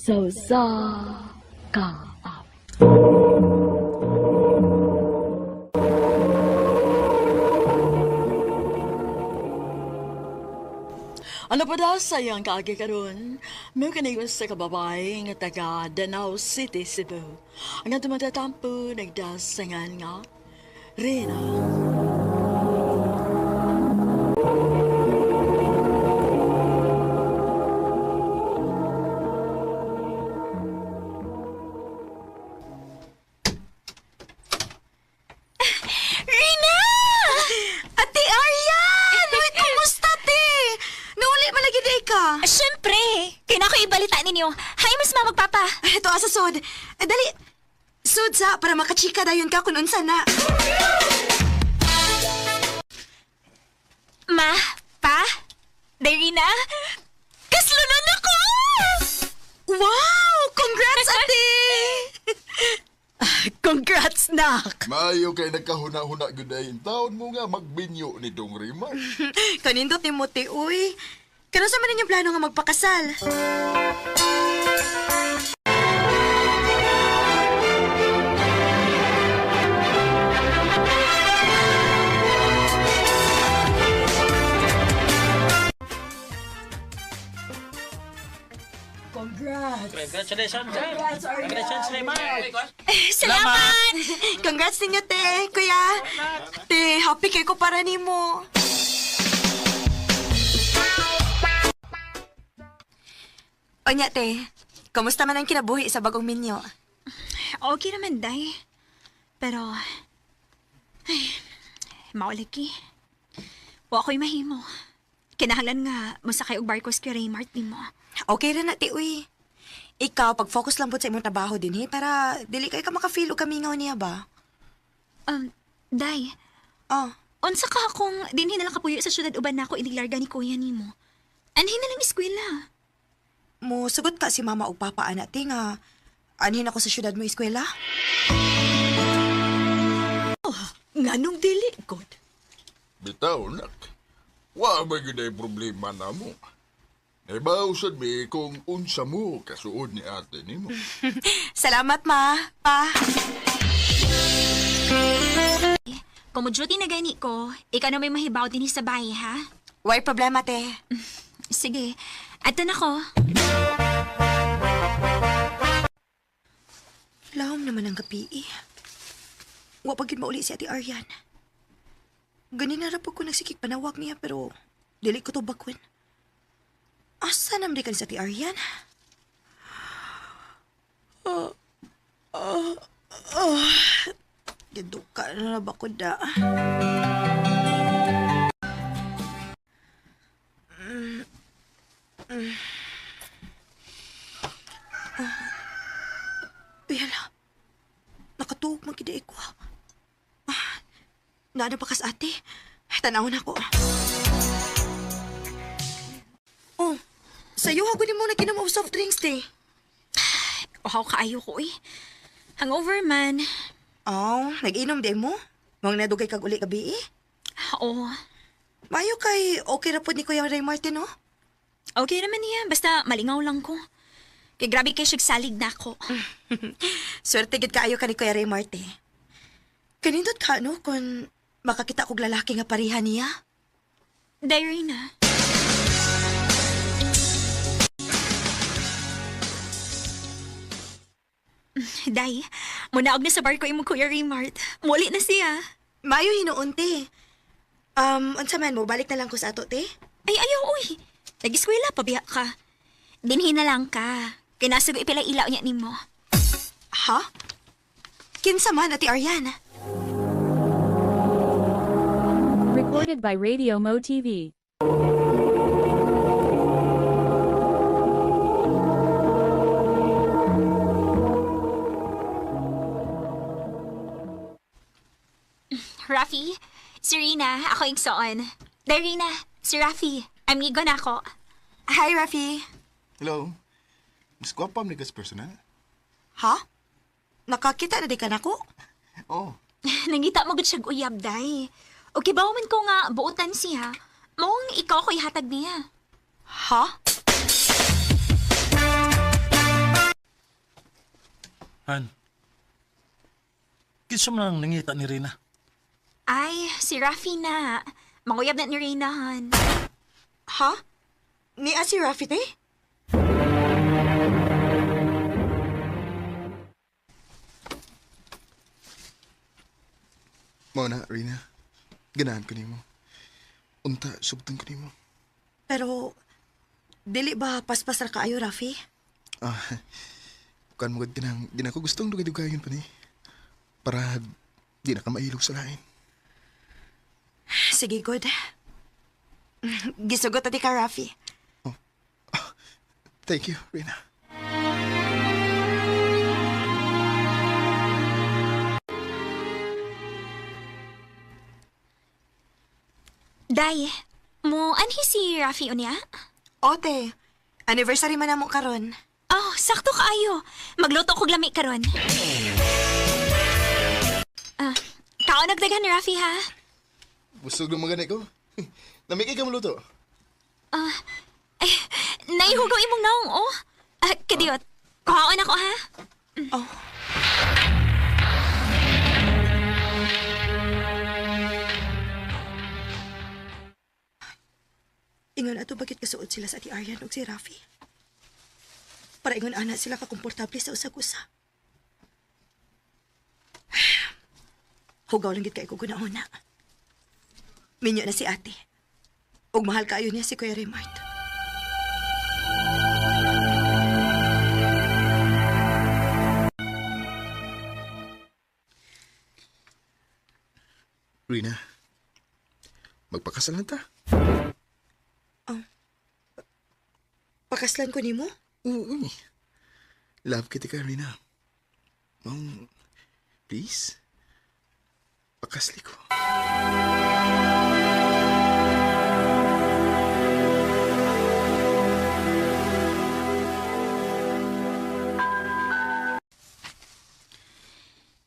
Sa usa ka awit. Ano pa daw sa iyang kaagi karon? May kanigon sa kababay nga taga Danao City, Cebu. Ang atong matatampo nagdasangan nga Rina. Rina! Ate Arian! Uy, kumusta, te? Nauli man lagi day ka. Siyempre! Kaya na ako ibalita ninyo. Hi, mas mamagpapa. Ito, asa sud. Eh, dali. Sud sa, para makachika dayon ka kung unsa na. Ma, pa, Day Rina, kaslunan ako! Wow! Congrats, ate! Congrats, nak! Maayo kay nagkahuna-huna gyud ay taon mo nga magbinyo ni Dong Rima. Kanindot ni mo, te, uy. Kano sa man ninyong plano nga magpakasal? Congrats! Congratulations, sir. Congrats, Arian. Congratulations, Raymar. Salamat! Congrats ninyo, te. Kuya. Te, happy kay ko para nimo. Onya, te. Kamusta man ang kinabuhi sa bagong minyo? Okay naman, Day. Pero, ay, maulagi. Wa ko'y mahimo. Kinahanglan nga, masakay og barko si Raymart nimo. Okay ra na, te, uy. Ikaw, pag-focus lang po sa imong trabaho din, he, para dili kay ka maka-feel og kamingaw niya ba? Day, Oh, unsa ka kung dinhi na lang kapuyo sa syudad uban nako iniglarga ni kuya nimo. Anhin na lang eskwela. mo sugot ka si mama og papa ana te nga anhin ako sa syudad mo eskwela? Nganong dili, God? Bitaw nak. Wa ba gyud ay problema namo. Nabaw sad mi kung unsa mo kasuod ni ate nimo. Salamat ma, pa. Kung mo duty na gani ko, ikaw na may mahibaw din sa bahay, ha? Why problema te? Sige, ato na ko. Lahom naman ang gabi eh. Wa pa gyud mauli si Ate Arian. Ganin na ra po ko nagsikik panawag niya pero dili ko to bakwin. Asa naman di ka ni sa Ate Arian? Ah, ah, ah. Giduka na na ba ko da? Uy, hala. Nakatuog man gid ko. Ah, naano pa kas ate? Tanaw na ko. Oh, sayo hago ni mo na ginom og soft drinks te. Uhaw kaayo ko, eh. Hangover man. Oh, nag-inom di mo? Mang nadugay kag uli gabi eh. Oo. Mayo kay okay ra pod ni Kuya Ray Martin, oh. Okay naman niya, basta malingaw lang ko. Kay grabe kay siyag salig na ako. Swerte gid kaayo ka ni Kuya Ray Martin. Kanindot ka no kung makakita kog lalaki nga pareha niya. Diary na. Day, munaog na sa barko imong Kuya Raymart. Muli na siya. Mayo hinuon te. Unsa man mo balik na lang ko sa ato te. Ay, ayaw, uy. Nag-eskwela, pabiya ka. Dinhi na lang ka. Kinasag ipila ilaw niya nimo. Ha? Kinsa man Ate Arian? Recorded by Radio Mo TV. Rafi, si Rina, ako igsoon. Day, Rina, si Rafi, amigo na ako. Hi Rafi. Hello. Mas gwapa man ka sa personal. Ha? Nakakita na di ka nako? Oh, Nangita mo gud siya uyab, day. Okay ba man ko nga buotan siya? Maong ikaw ko ihatag niya. Ha? Han, kinsa man ang nangita ni Rina? Ay, si Rafi na. Manguyab na ni Reyna, Han. Ha? Ni si Rafi, te? Mao na, Rina. Ganahan ko nimo. Unta, sugtan ko nimo. Pero, dili ba paspas ra kaayo, Rafi? Ah, kuan mo gud kanang di na ko gustong dugay-dugayon pa ni. Para di na ka mailog sa lain. Sige, good. Gisugot ati ka, Rafi. Thank you, Rina. Day, mo anhi si Rafi unya? Ote, anniversary man namo karon. Oh, sakto kaayo. Magluto kog lami karon. Ah, kaon nagdagan ni Rafi ha. Busog na magani ko. Namigay ka maluto. Ah, ay, naihugaw imong naong oh. Ah, kadiyot. Kuhaon ako ha. Oh. Ingon ato bakit kasuod sila sa Ati Aryan ug si Rafi? Para ingon ana sila kakomportable sa usag-usa. Hugaw lang gid kay ko guna-una. Minyo na si ate. Ug mahal kaayo niya si Kuya Raymart. Rina, magpakasal na ta. Pakaslan ko nimo? Oo. Eh. Love kita ka, Rina. Mong, please, pakasli ko.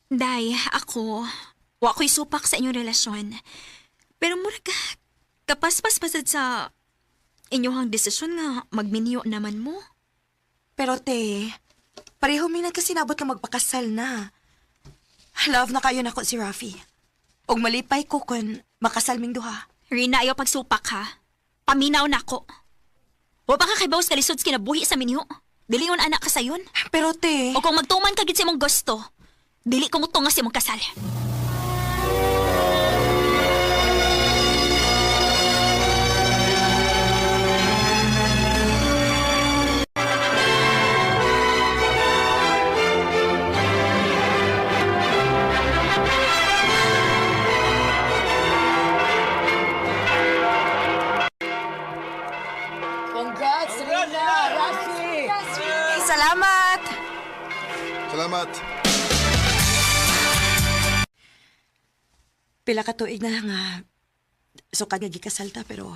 Day, ako, wa ko'y supak sa inyong relasyon. Pero murag ka, kapaspas pasad sa inyong desisyon nga magminyo naman mo. Pero te, pareho mi nagkasinabot nga magpakasal na. Love na kayo nako si Rafi. Og malipay ko kun makasal ming duha. Rina, ayaw pagsupak ha. Paminaw na ako. Wa pa ka kay bawas kalisod sa kinabuhi sa minyo. Dili yun anak ka sayon. Pero te, O kung magtuman ka gid sa imong gusto, dili ko mutunga sa imong kasal. Congrats, Rina! Rafi! Salamat! Salamat. Pila ka tuig na nga sukad nga gikasal ta pero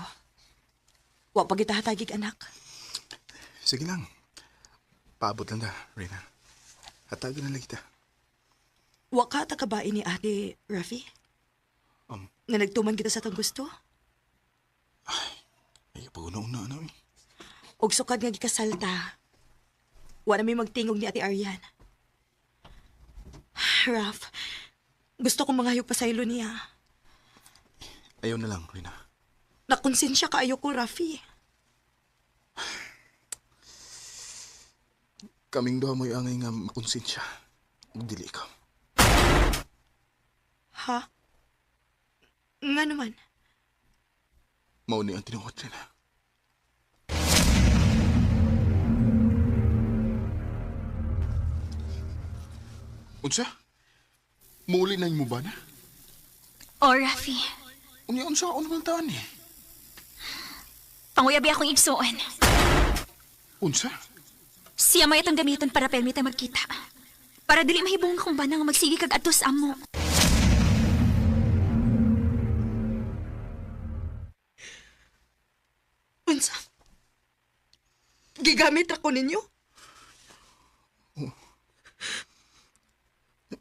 wa pa kita hatagig anak. Sige lang. Paabot lang da, Rina. Hatagin na lang kita. Wa ka ta kabain ni ate Rafi? Nga nagtuman kita sa tang gusto? Ay, pag-una-una na eh. Og sukad nga gikasal ta. Wa na may magtingog ni Ate Arian. Raf, gusto kong mangayog pa sa ilo niya. Ayaw na lang, Rina. Nakonsensya kaayo ko, Rafi. Kaming duha mo'y angay nga makonsensya. Ug dili ikaw. Ha? Nga naman. Mao ni ang tinuod, Rina. Unsa? Muuli na mo ba na? Oh, Rafi, Unya, unsa ako naman taan eh? panguyabi akong igsuon. Unsa? Siya may itong gamiton para permi tayo magkita. Para dili mahibong akong banang magsige kag adto sa amo. Unsa? Gigamit ako ninyo?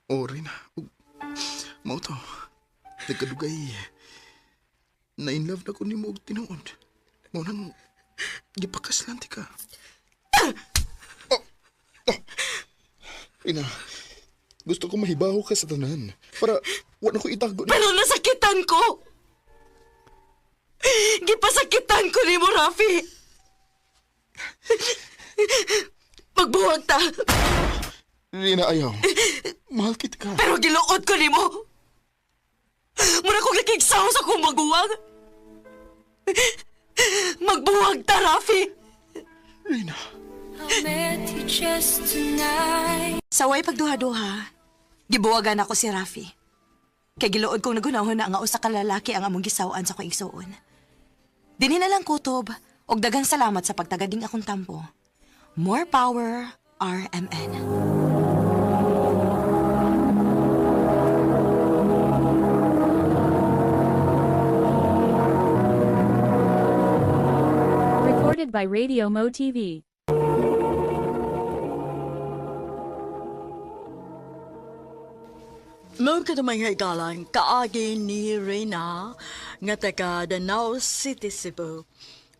O, Rina. Ug, mao to. Nagkadugay. Na in love na ko nimo og tinuod. Mao nang gipakaslan ti ka. Oh, oh. Rina, Gusto ko mahibaw ka sa tanan. Para wala ko itago. Pero nasakitan ko! Gipasakitan ko ni mo, Rafi! Magbuwag ta, Rina, ayaw. Mahal kita ka. pero giluod ko ni mo! Mura kong nakigsaw sa kong magbuwag! Magbuwag ta, Rafi! Rina. Saway pagduha-duha, gibuwagan ako si Rafi. Kay giluod kong nagunahon na nga usa ka lalaki ang among gisaw-an sa akong igsuon. Dinhi na lang kutob, og daghang salamat sa pagtagading akong tampo. More power, RMN. Recorded by Radio Mo TV. Mao kadumay nga igalang kaagi ni Reyna nga taga Danao City, Cebu.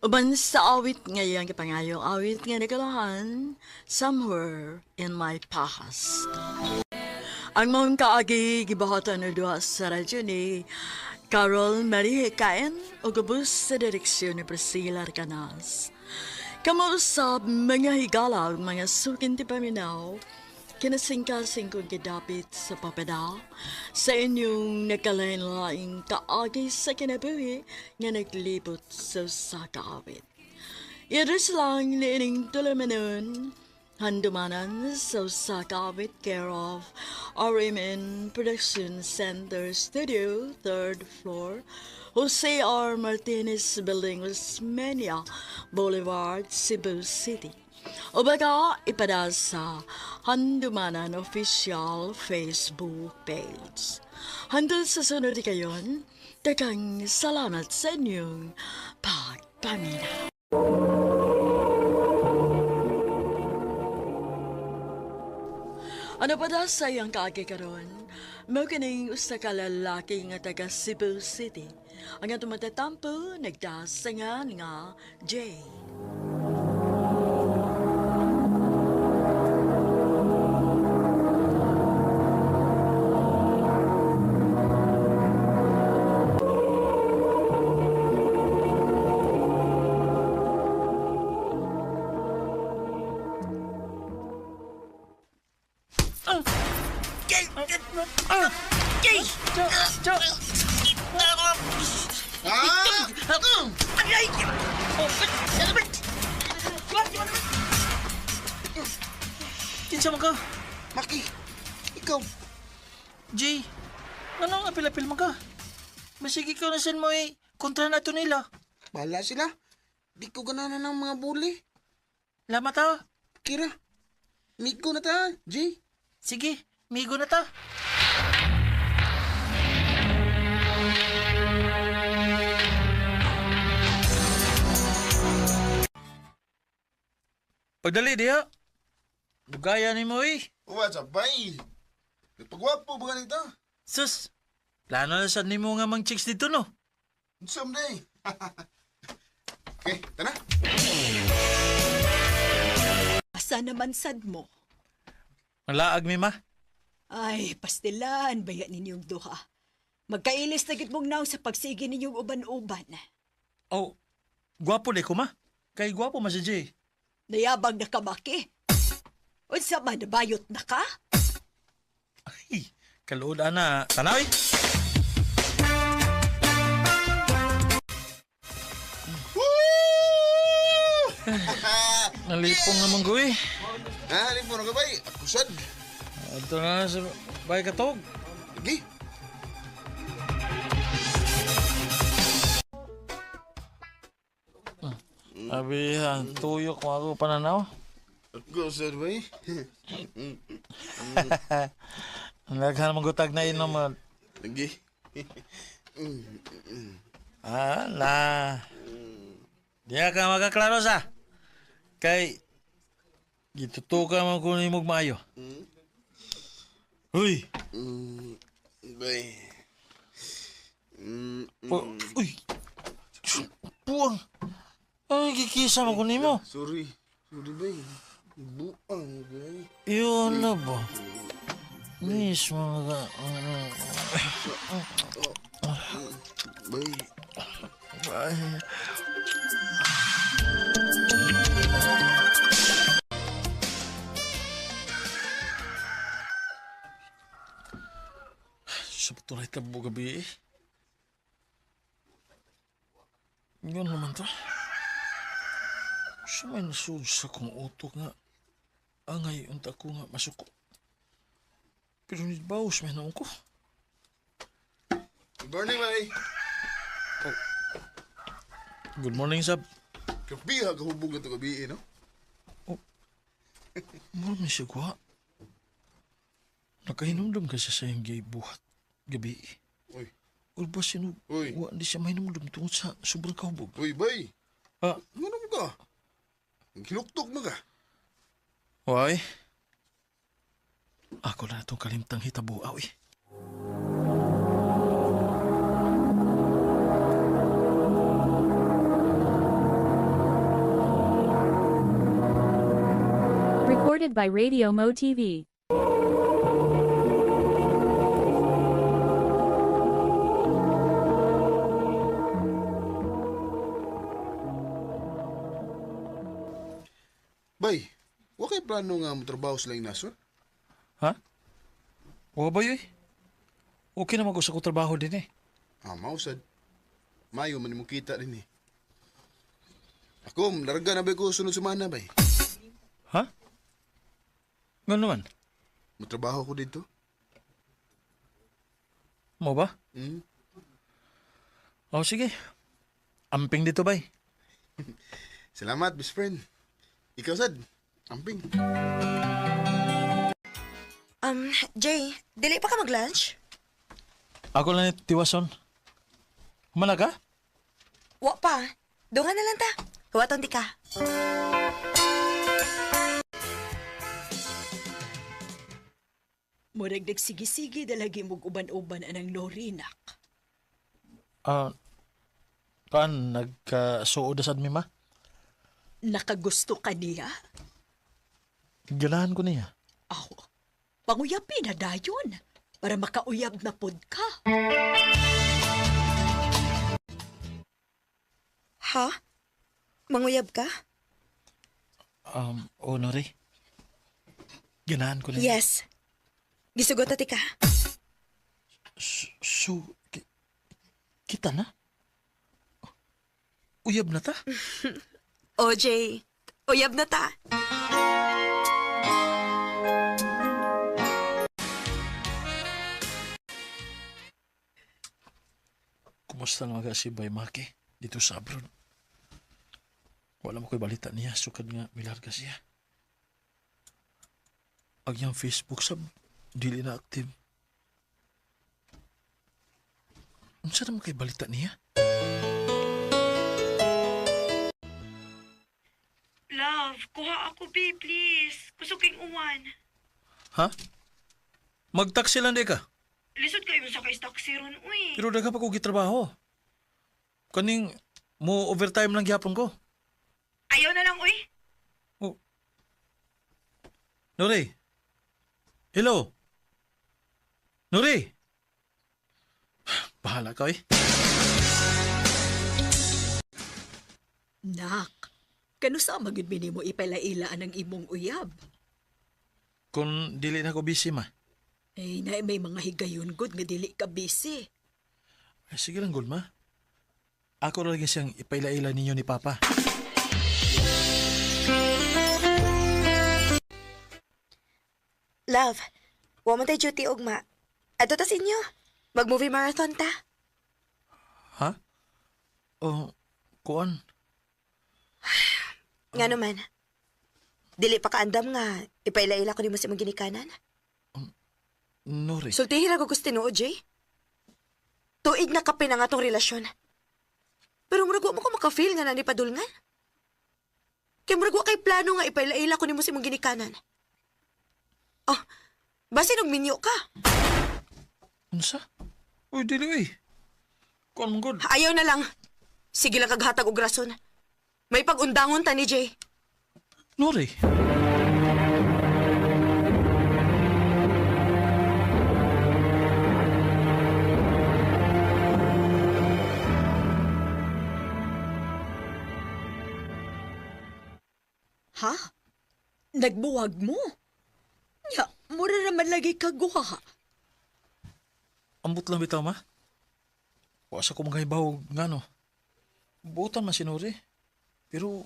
Uban sa awit nga iyang gipangayong awit nga nagalahan, Somewhere in My Past. Ang maong kaagi gibuhatan og duha sa radyo ni Carol Marie Hikain ug ubos sa direksyon ni Priscilla Arcanas. Kamo usab mga higala ug mga sukin ti paminaw, kinasingkasing kong gidapit sa papada sa inyong nagkalain-laing kaagi sa kinabuhi nga naglibot sa usa ka awit. Iris lang niining tulamanon, handumanan sa usa ka awit care of RMN Production Center Studio, 3rd floor, Jose R. Martinez Building, Osmeña Boulevard, Cebu City. O baga, ipada sa Handumanan Official Facebook page. Handol sa sunod kayon, daghang salamat sa inyong pagpamina. Ano pa daw sa iyang kaagi karon? Mao kining usa ka lalaki nga taga Cebu City. Ang atong matatampo nagdasangan nga Jay. Kinsa man ka? Maki, ikaw. Jay, anong apil-apil man ka? Masig ikaw na saan mo eh, kontra na to nila. Bahala sila. Di ko ganahan ng mga buli. Lama ta. Kira, migo na ta, Jay. Sige, migo na ta. Pagdali diha. Bugaya ni mo eh. What's up, bay? Nagpagwapo ba ganito? Sus, plano na sad nimo nga mang chicks dito no. Someday. Okay, tara. Asa naman sad mo? Malaag mi ma. Ay, pastilan, baya ninyong duha. Magkailis na gid mong naw sa pagsige ninyong uban-uban. Oh, gwapo di ko ma. Kay gwapo man si Jay. Nayabang na kamaki. Unsa man, nabayot na ka? Ay, kaluod ana. Tanaw eh. Nalipong naman ko eh. Ah, lipo na ka, bay. Ako sad. Ito na sa bahay katog. Sige. Abi, ang tuyok mo ako pananaw. Ako sad, bay. Ang laghan mong gutag na inom. Sige. Ah, na. Diya ka makaklaro sa. Kay, gitutuka man ko ni mong maayo. Uy! Bay. Uy! Puang! Ay, kikisa mo ko nimo. Sorry. Sorry, bay. Buang, bay. Yun na ba? Miss mo ka. Bay. Ay. Sa tunay tabo gabi eh. Yun naman to. Sa may nasud sa kong utok nga. Angay unta ko nga masuko. Pero nitbawas may naong ko. Good morning, bay. Good morning, Sab. Kabi ha, kahubog na to gabi, eh, no? Mura may sigwa. Nakahinumdum kasi sa iyong gay buhat gabi. Uy. Or ba sino, Uy. wa di siya mahinumdum tungod sa sobrang kahubog. Uy, bay. Ah. Ano mo ka? Kinuktok mo ka. Why? Ako na itong kalimtang hitabuaw eh. Recorded by Radio Mo TV. Bay, wa kay plano nga motrabaho sa laing nasod? Ha? Wa ba yun? Okay naman ko sa kong trabaho din eh. Ah, mausad. Mayo man mo kita din eh. Ako, larga na ba ko sunod semana, bay? Ha? Nga naman? Motrabaho ko dito. Mo ba? Mm. Oh, sige. Amping dito, bay. Salamat, best friend. Ikaw, sad. Amping. Jay, dili pa ka mag-lunch? Ako lang ni Tiwason. Humana ka? Wa pa. Dungan na lang ta. Kawaton di ka. Murag nagsigi-sige dalagi mong uban-uban anang Norinak. Ah, kaan, nagkasuod na sad mi, ma? Nakagusto ka niya? Ganahan ko niya. Aw, panguyapin na dayon para makauyab na pod ka. Ha? Manguyab ka? Oh, Nori. Ganahan ko niya. Yes. Gisugot na ti ka. So, kita na? Uyab na ta? O, Jay. Uyab na ta. Kumusta naman ka si Bay Maki dito sa abroad? Wala mo ko'y balita niya, sukad nga milarga siya. Ang iyang Facebook sab, dili na active. Unsa naman kay balita niya? Love, kuha ako, babe, please. Kusog king uwan. Ha? Magtaksi lang di ka. Lisod kayo sa kay taxi ron, uy. Pero daghan pa ko gitrabaho. Kaning mo overtime lang gihapon ko. Ayaw na lang, uy. Oh. Nori. Hello. Nori. Bahala ka eh. Nak, kanusa magyud mi nimo ipailaila ang imong uyab? Kung dili na ko busy ma. Ay, na may mga higayon gud nga dili ka busy. Ay, sige lang, good ma. Ako ra lagi siyang ipailaila ninyo ni Papa. Love, wa man tay duty ugma. Adto ta sa inyo. Mag-movie marathon ta. Ha? Oh, kuan. Nga naman. Dili pa kaandam nga ipailaila ko nimo sa imong ginikanan. Nori. Sultihin ako gusto tinuod, Jay. Tuig na kape na nga tong relasyon. Pero murag wa mo ko maka-feel nga nani padulngan. Kay murag wa kay plano nga ipailaila ko nimo sa imong ginikanan. Oh, basin og minyo ka. Unsa? Uy, dili uy. Kuan man gud. Ayaw na lang. Sige lang kaghatag og rason. May pag-undangon ta ni Jay. Nori. Ha? Nagbuwag mo? Nya, mura naman lagi kaguha. Ambot lang bitaw, ma. Wa sa ko mga hibaw ngano. Buotan man si Nori. Pero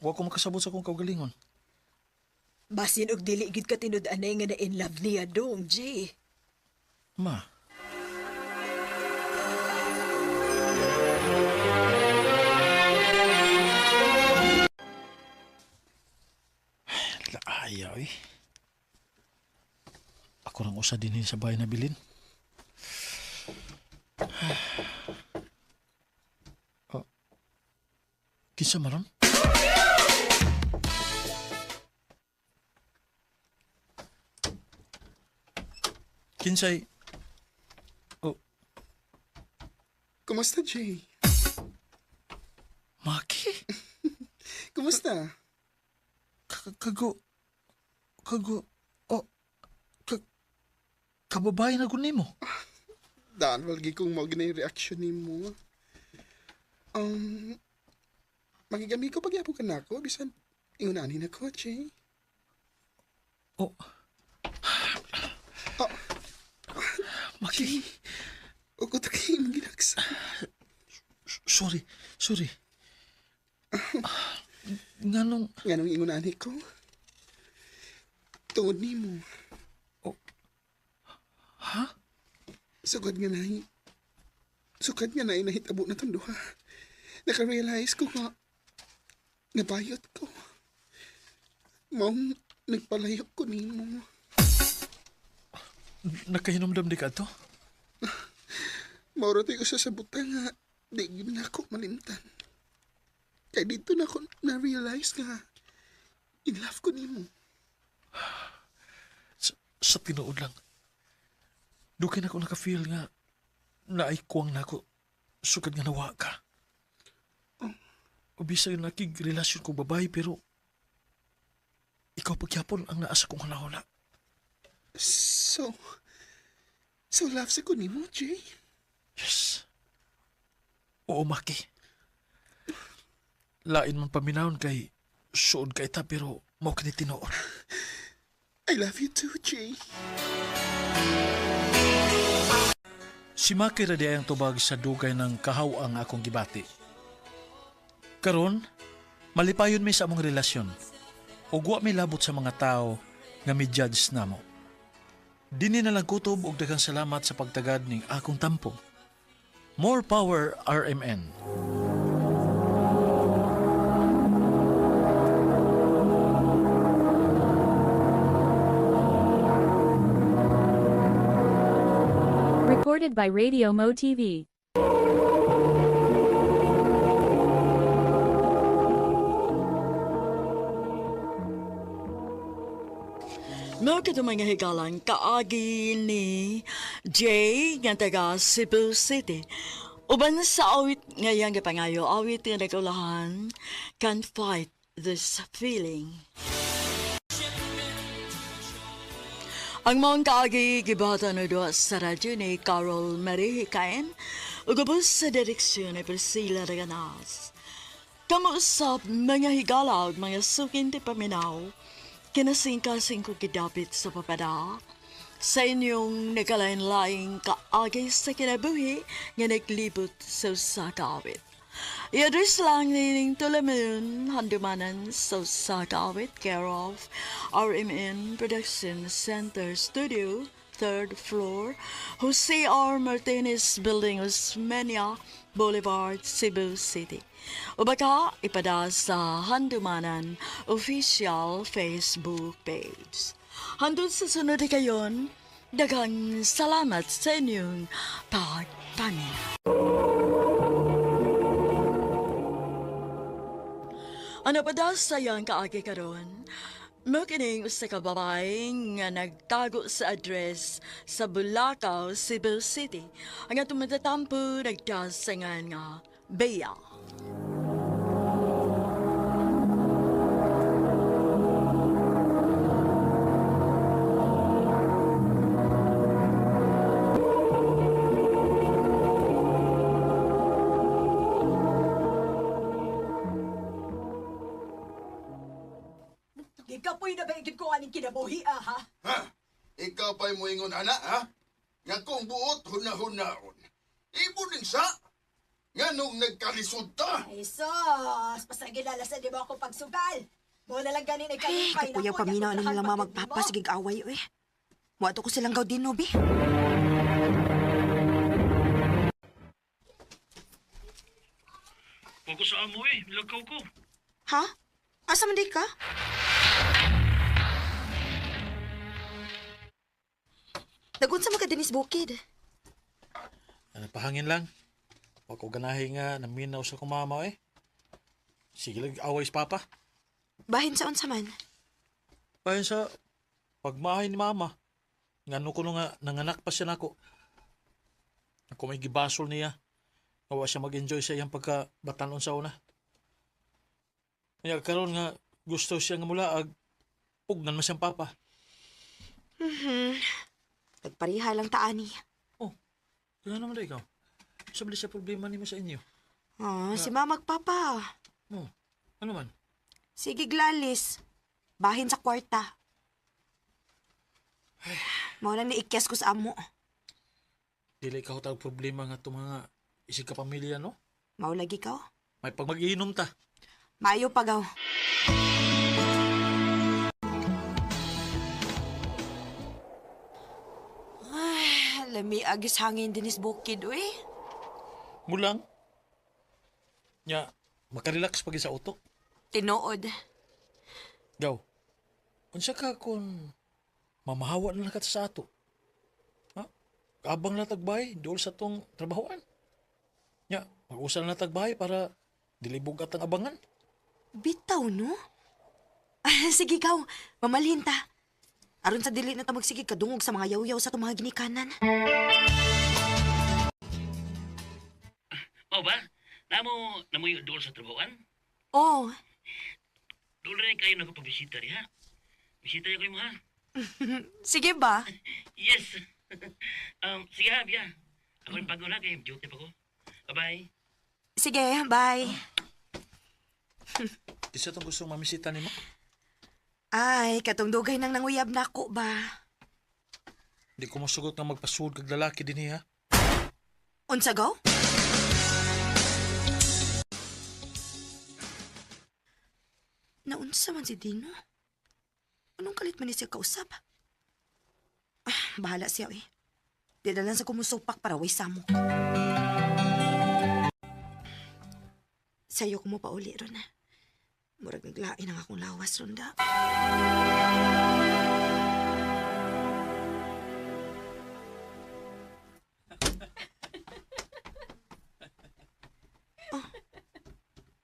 wa ko makasabot sa akong kaugalingon. Basin og dili gid ka tinud-anay nga na in love niya dong, Jay. Ma. Laaya, eh. Ako rang usa din sa bahay na bilin. Oh. Kinsa maron? Kinsay... Oh, Kumusta, Jay? Maki? Kumusta? Kago... Kago... Oh... Kababae na gud nimo. Daan, walgi kong mao ginay reaction nimo. Um, magigami ko pagyapon ka nako bisan ingon ani na ko, Jay. Oh. Oh. Maki. Ukot kay imong ginagsa. Sorry, sorry. Nganong Nganong ingon ani ko? Tungod nimo. Oh. Ha? Sugod nga nay. Sugod nga nay nahitabo na tong duha. Naka-realize ko nga nabayot ko. Maong nagpalayo ko nimo. Nakahinumdum di ka to? Mauro tayo usa sa butang nga di gyud na ako malimtan. Kay dito na ako na-realize nga in love ko nimo. Sa tinuod lang. Dugay na ko naka-feel nga naay kuwang nako sukad nga nawa ka. O bisag nakig relasyon ko babae pero ikaw pagyapon ang naa sa kong hunahuna. So love sa ko nimo, Jay? Yes. Oo, Maki. Lain man paminawon kay suod ka ita pero mao kini tinuod. I love you too, Jay. Si Maki ra di ang tubag sa dugay ng kahaw ang akong gibati. Karon, malipayon mi sa among relasyon. Ug wa mi labot sa mga tao nga mi-judge namo. Dini na lang kutob og daghang salamat sa pagtagad ning akong tampo. More power RMN. Recorded by Radio Mo TV. Mao kadto mga higalang kaagi ni Jay nga taga Cebu City. Uban sa awit ngayang gipangayo awit nga nagulahan, Can't Fight This Feeling. Ang maong kaagi gibata na doa sa radyo ni Carol Marie Hikain ug ubos sa direksyon ni Priscilla Reganas. Kamuusap mga higala ug mga sukin ti paminaw, kinasingkasing ko gidapit sa papada, sa inyong nagkalain-laing kaagi sa kinabuhi nga naglibot sa usa ka awit. I-address lang nining Tulamun, Handumanan sa usa ka awit, care of RMN Production Center Studio, 3rd floor, Jose R. Martinez Building, Osmeña Boulevard, Cebu City. O baka ipada sa Handumanan official Facebook page. Hangtod sa sunod kayon, daghang salamat sa inyong pagpaminaw. Ano pa daw sa iyang kaagi karon? Mao kining usa ka babae nga nagtago sa address sa Bulacau, Cebu City. Ang atong matatampo nagdasangan nga Bea. Kapoy na ba yung ko aning kinabuhi, ah, ha? Ha? Ikaw pa'y moingon, ana, ha? Nga kung buot huna-hunaon. Imo ning sa? Nga nung nagkalisod ta? Ay, sus! Pasagilalasan di mo ako pagsugal! Mo na lang ganin ay Eh, kalipay kapuyaw paminaw na nilang mga magpapa, sige away, eh. Muato ko silang gaudino, bi. Huwag ko sa amo eh, nilagaw ko. Ha? Asa man di ka? Nagunsa man ka dinis bukid. Ano, pahangin lang. Huwag ko ganahi nga, naminaw sa kong mama eh. Sige lang, away sa papa. Bahin sa unsa man. Bayan sa pagmahay ni mama. Ngano ko nga, nanganak pa siya nako. Ako may gibasol niya. Kawa siya mag-enjoy sa iyang pagkabatanon sa una. Kaya karon nga gusto siya nga mulaag, pugnan man siyang papa. Nagpareha lang taani. Oh, kaya naman na ikaw. Sabi siya problema nimo sa inyo. Oh, si mama magpapa. Oh, ano man? Sige, Glalis. Bahin sa kwarta. Mao na ni ikyas ko sa amo. Dili ka tag problema nga itong mga isig ka pamilya, no? Mao lagi ka. Oh. May pag mag-iinom ta. Maayo pagaw. Ay, lami agis hangin dinis bukid, uy. Mulang. Nya, makarelax pag sa utok. Tinuod. Gaw, unsa ka kung mamahawa na lang ka sa ato? Ha? Abang na tagbay, dool sa tong trabahoan. Nya, mag-usa na tagbay para dilibog at ang abangan. Bitaw, no? Sige, gaw. Mamalhin ta. Aron sa dili na ta magsige kadungog sa mga yaw-yaw sa itong mga ginikanan. Mao ba? Namo namoy dool sa trabahoan. Oh, Dool rin kayo nagpabisita diha. Bisita ko mo ha. sige ba? Yes. Sige ha, biya. Ako rin pagod na kay duty pa ko. Bye-bye. Sige, bye. Isa tong gusto mamisita nimo? Ay, katong dugay nang nanguyab na ako ba? Di ko mosugot nga magpasuod kag lalaki dinhi ha. Unsa gaw? Naunsa man si Dino? Anong kalit man ni siya kausap? Ah, bahala siya eh. Di na lang sa kumusupak para way samok. Sayo ko mo pauli ron. Murag naglain ang akong lawas ron da.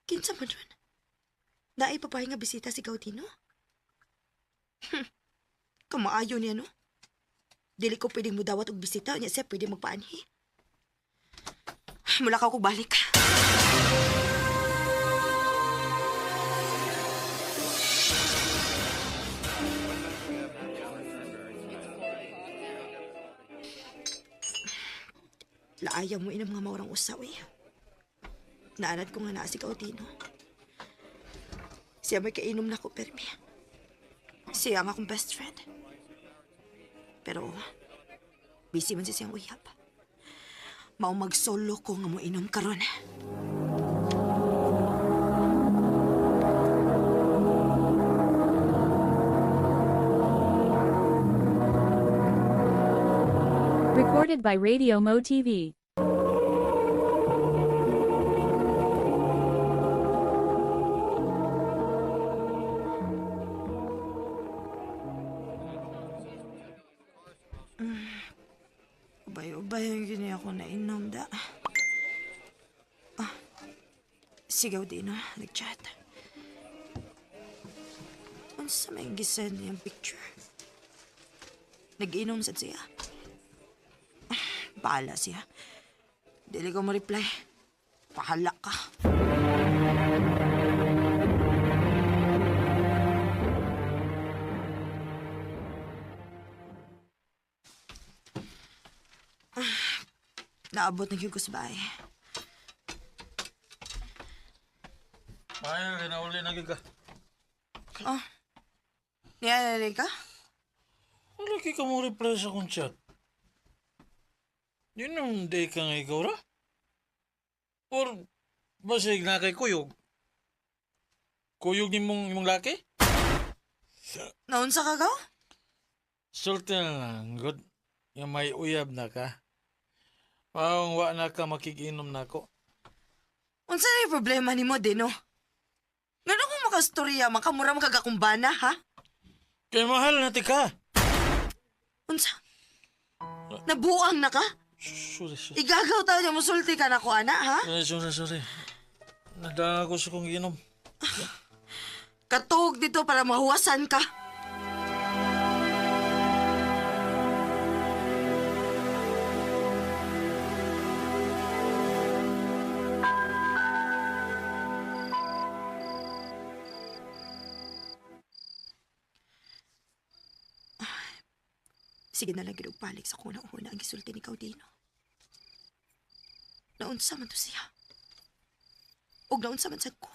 Kinsa man ron? Naay babae nga bisita si Gaudino? Kamaayo niya, no? Dili ko pwedeng mudawat og bisita, niya siya pwede magpaanhi. Mula ka ko balik. Laaya mo inang mga maurang usaw eh. Naanad ko nga naa si Gaudino. Siya may kainom na ko, permi. Siya ang akong best friend. Pero, busy man siya siyang uyab. Mao magsolo ko nga moinom karon. Recorded by Radio Mo TV. Ubay-ubay ang gini ako nainom da. Ah, sigaw din no, nag-chat. Unsa may gisend niyang picture? Nag-inom sad siya. Ah, bahala siya. Dili ko mo-reply. Bahala ka. Naabot na gyud ko sa bahay. Ay, kinauli na gyud ka. Ah, Niya ka? Wala kay ka mo reply sa akong chat. Yun ang day ka nga ikaw ra? Or basig na kay kuyog? Kuyog ni mong imong laki? Naunsa ka gaw? Sulti na lang, good. Yung may uyab na ka. Paong wa na ka makikinom na ako. Unsa na yung problema nimo Dino? Ngano kung makastorya, makamura makagakumbana, ha? Kay mahal na ti ka. Unsa? Nabuang na ka? Sorry, sorry. Igagaw tao niya musulti ka na ko, ana, ha? Sorry, sorry, sorry. Nadala ko sa kong ginom. Katuog dito para mahuwasan ka. Sige na lang gid og balik sa kunang una ang gisulti ni Caudino. Naunsa man to siya. Og naunsa man sad ko.